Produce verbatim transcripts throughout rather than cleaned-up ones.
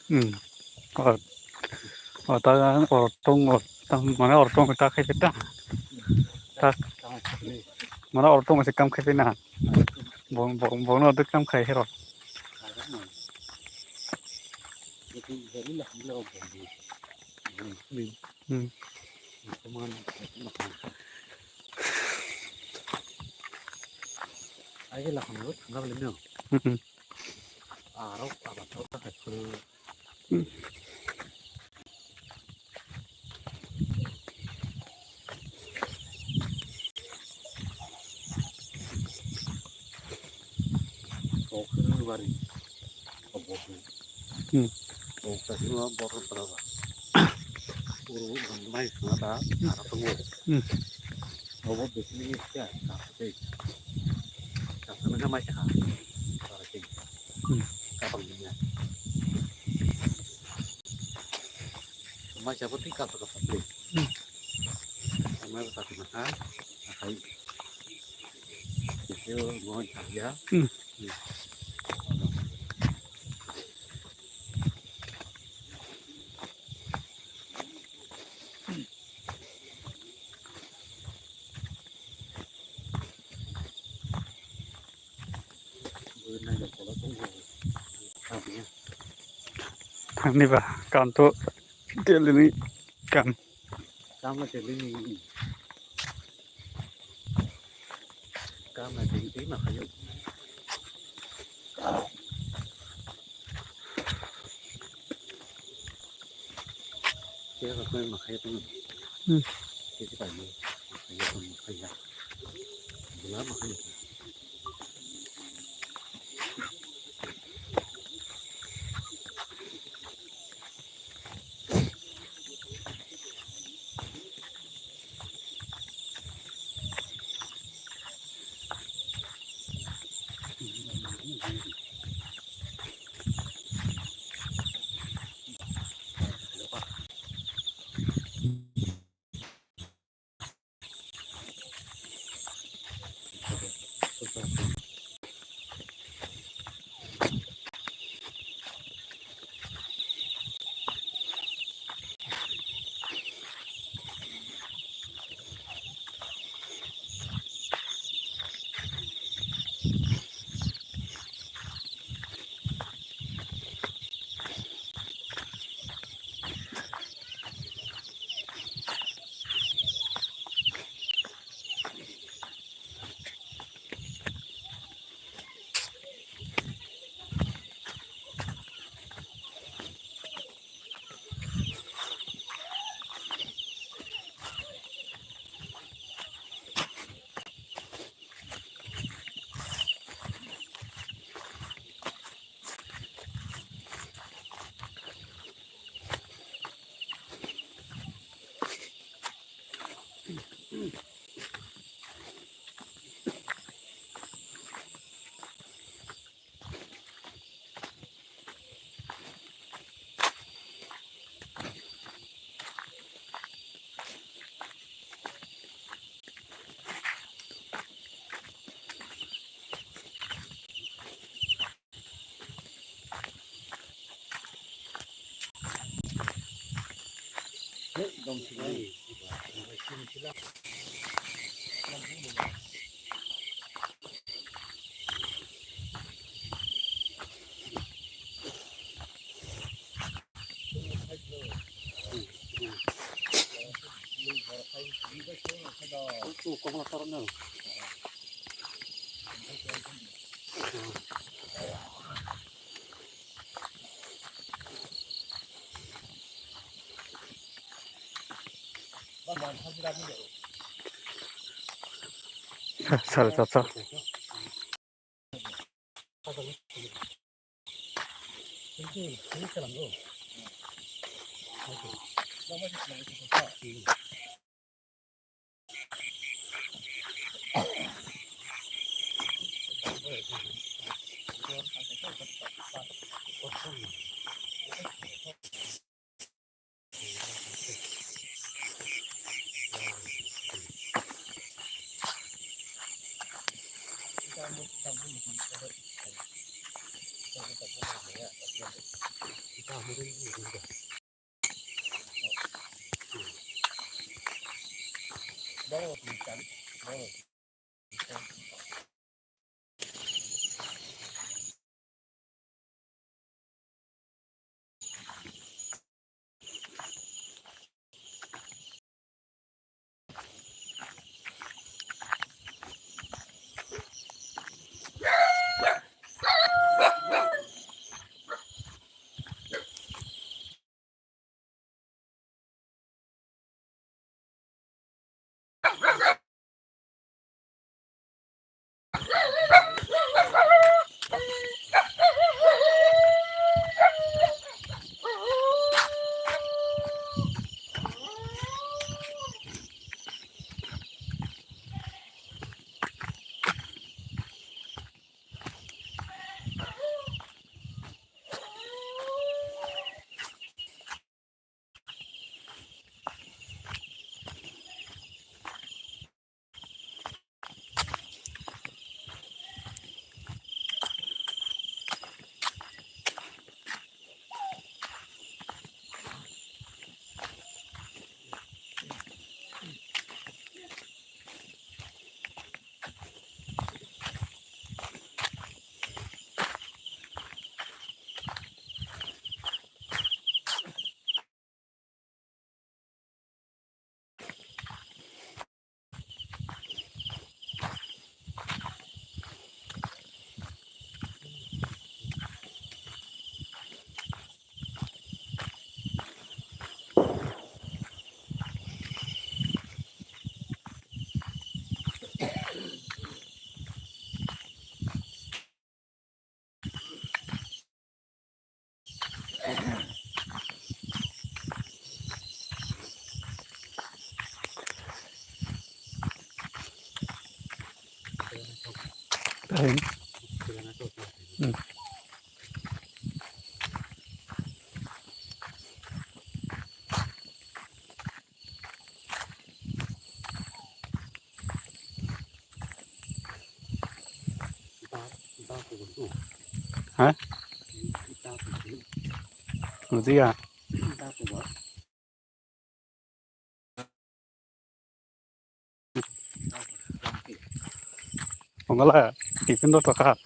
Hmm. Or, or ta, or tong, or tang, mane or tong ta khai ta. Ta. Mane or tong se kam khai na. Bong, bong, bong no de kam khai hero. Hmm. Aige la kham thangna bele no. Hmm. Aro abar thok ta khai. Kok khe nw bari. Kok bo khe. Hmm. Kok ta khe nw bor khe tra ba. Uru mai khna ta ara tongo. Hmm. Obo besi ni kya ta sei. Ta khna mai kha. Ta sei. Hmm. Ka bang ni ya. Mai sa bo ti ka ta ka ta. Hmm. Mai ta khna ha. Akai. Yo, mo ya. Hmm. Thangni ba, kan to, delini kan. Tamo delini. Kama ding ding ma khayo. Kaya ka koi ma khayo tong. Hmm. Kisi ka ni. Ma khayo tong, ma khayo. Bula ma khayo. Sal sal sal. Ha? Bujiya. Ongala, tiffin do toka.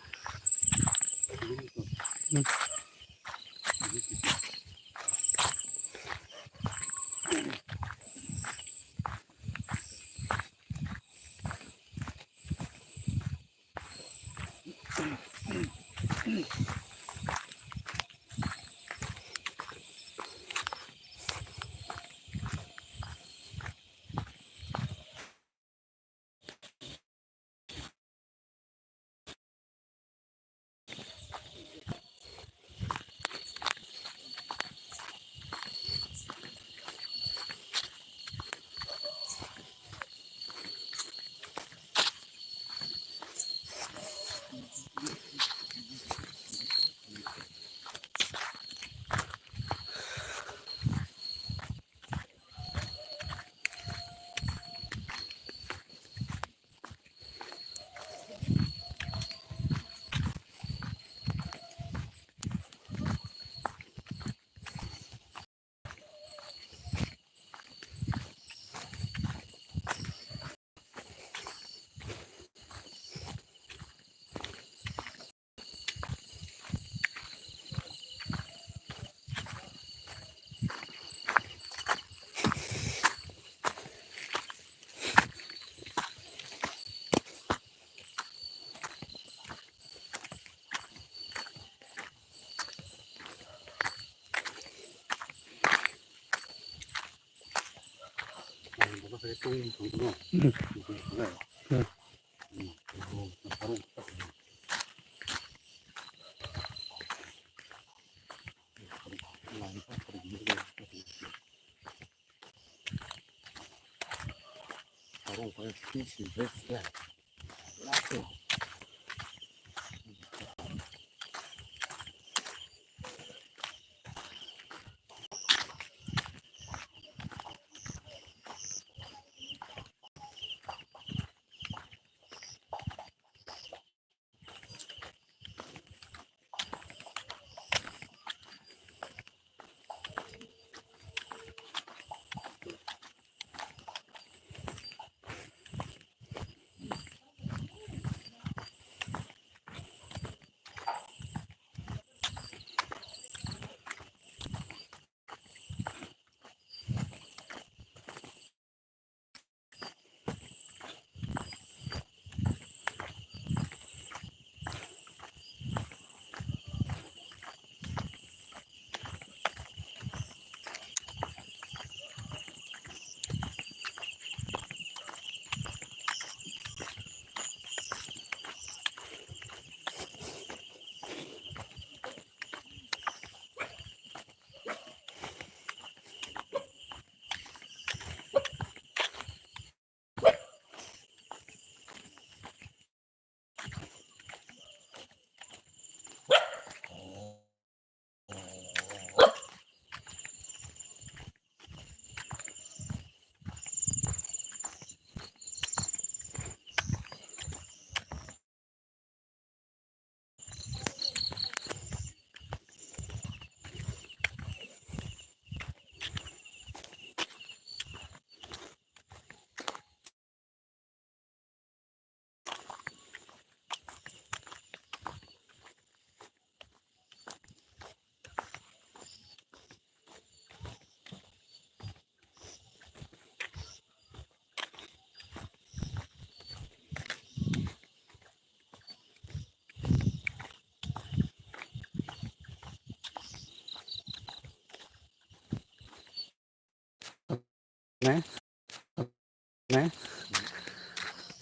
Ne?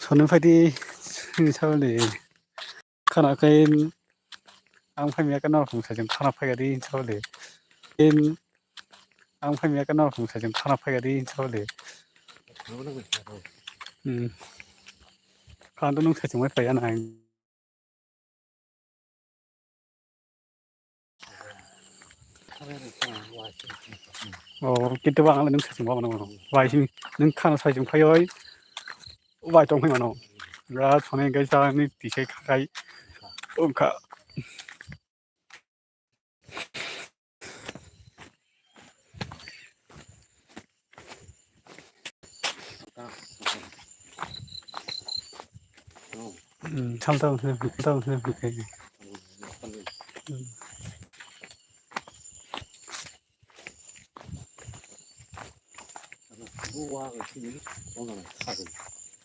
Soni phaidi, sini sabali. Khana khe ang phai miya khe norok song sajung khana phai gadi, sabali. In ang phai miya khe norok song sajung khana phai gadi, sabali. Hmm. Khana to nung sajung mai phai ya nai. Oh, kintu bang ang nung sasing bang nung. Wai sing nung khana sai jung phai oi. Wai tong phai mano. Ra sone gai sa ni tisai khakai. Ongkha. Hmm, sam tam se, tam se, okay. Hmm.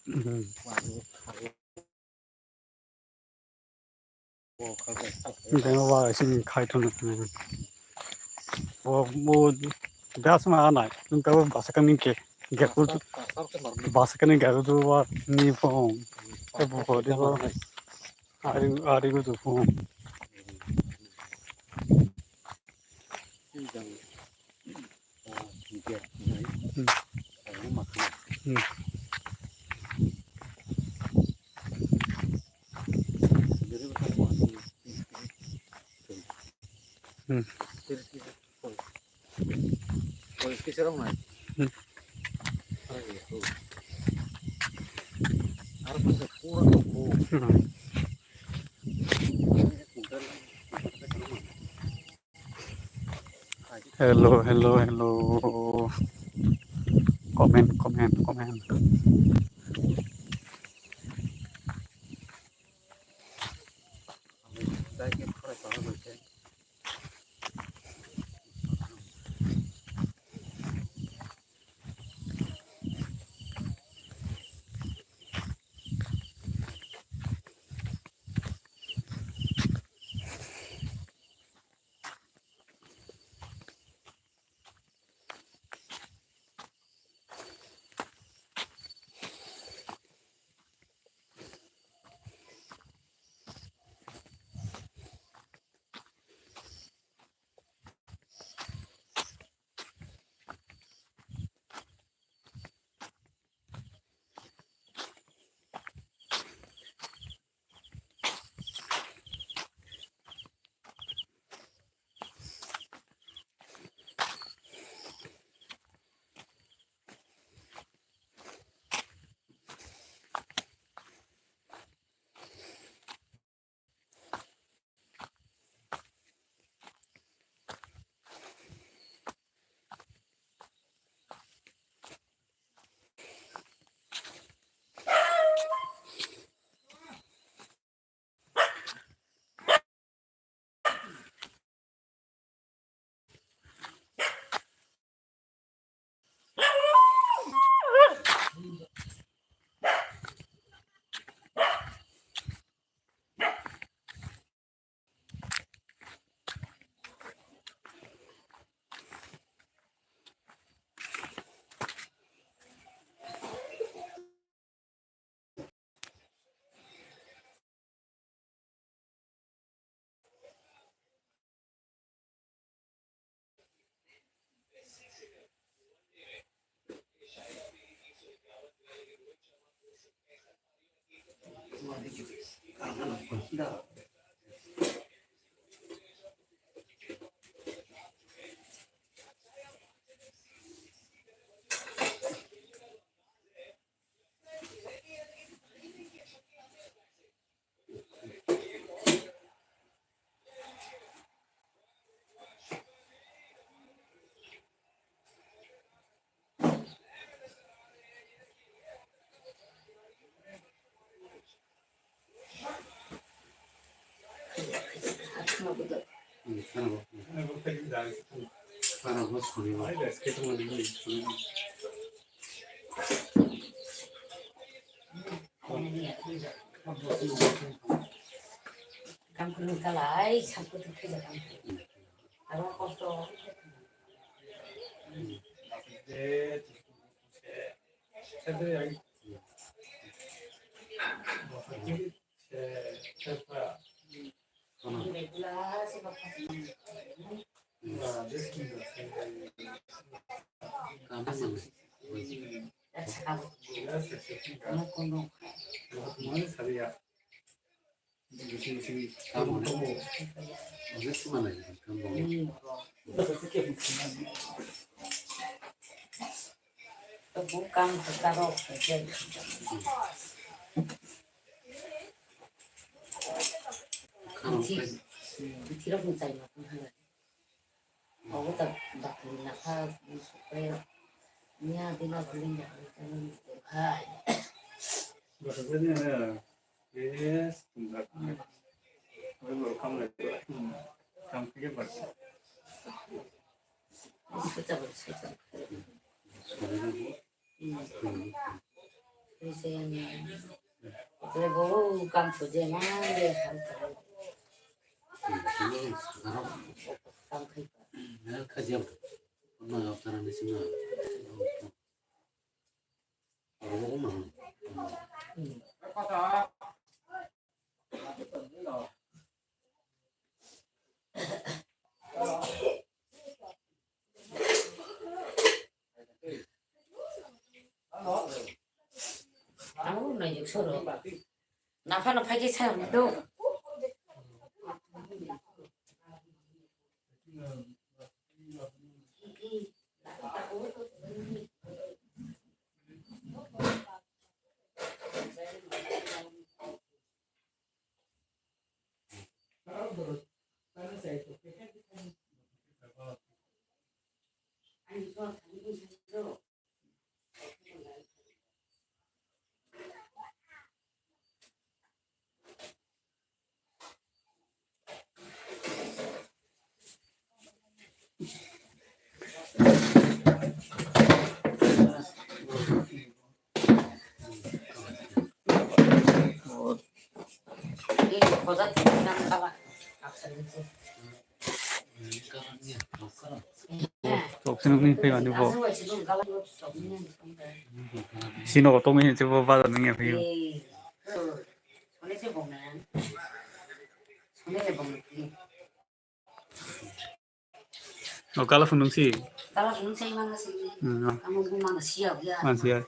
Hmm. Demo wa sini khai thung nung. Bo, bo, das ma anai. Nung ka bo basa kani ke, ke ku, basa kani ke ku wa ni phong. E bo ko de bo. Ari, ari ku tu phong. Hmm. Hmm. Hmm. Hmm. Hello, hello, hello. Comment, comment, comment. Kam kwrwng kalai, sakhutu khe jakam. Aro kosto. Ang naijik soro. Naphano phaikhe sa do. Tok sini ni phai mani bo. Sini ko tong ni se bo bazar ni phai. O kala phunung si. Kala phunung si manga si. Hmm. Amo bu manga si ya. Manga si ya.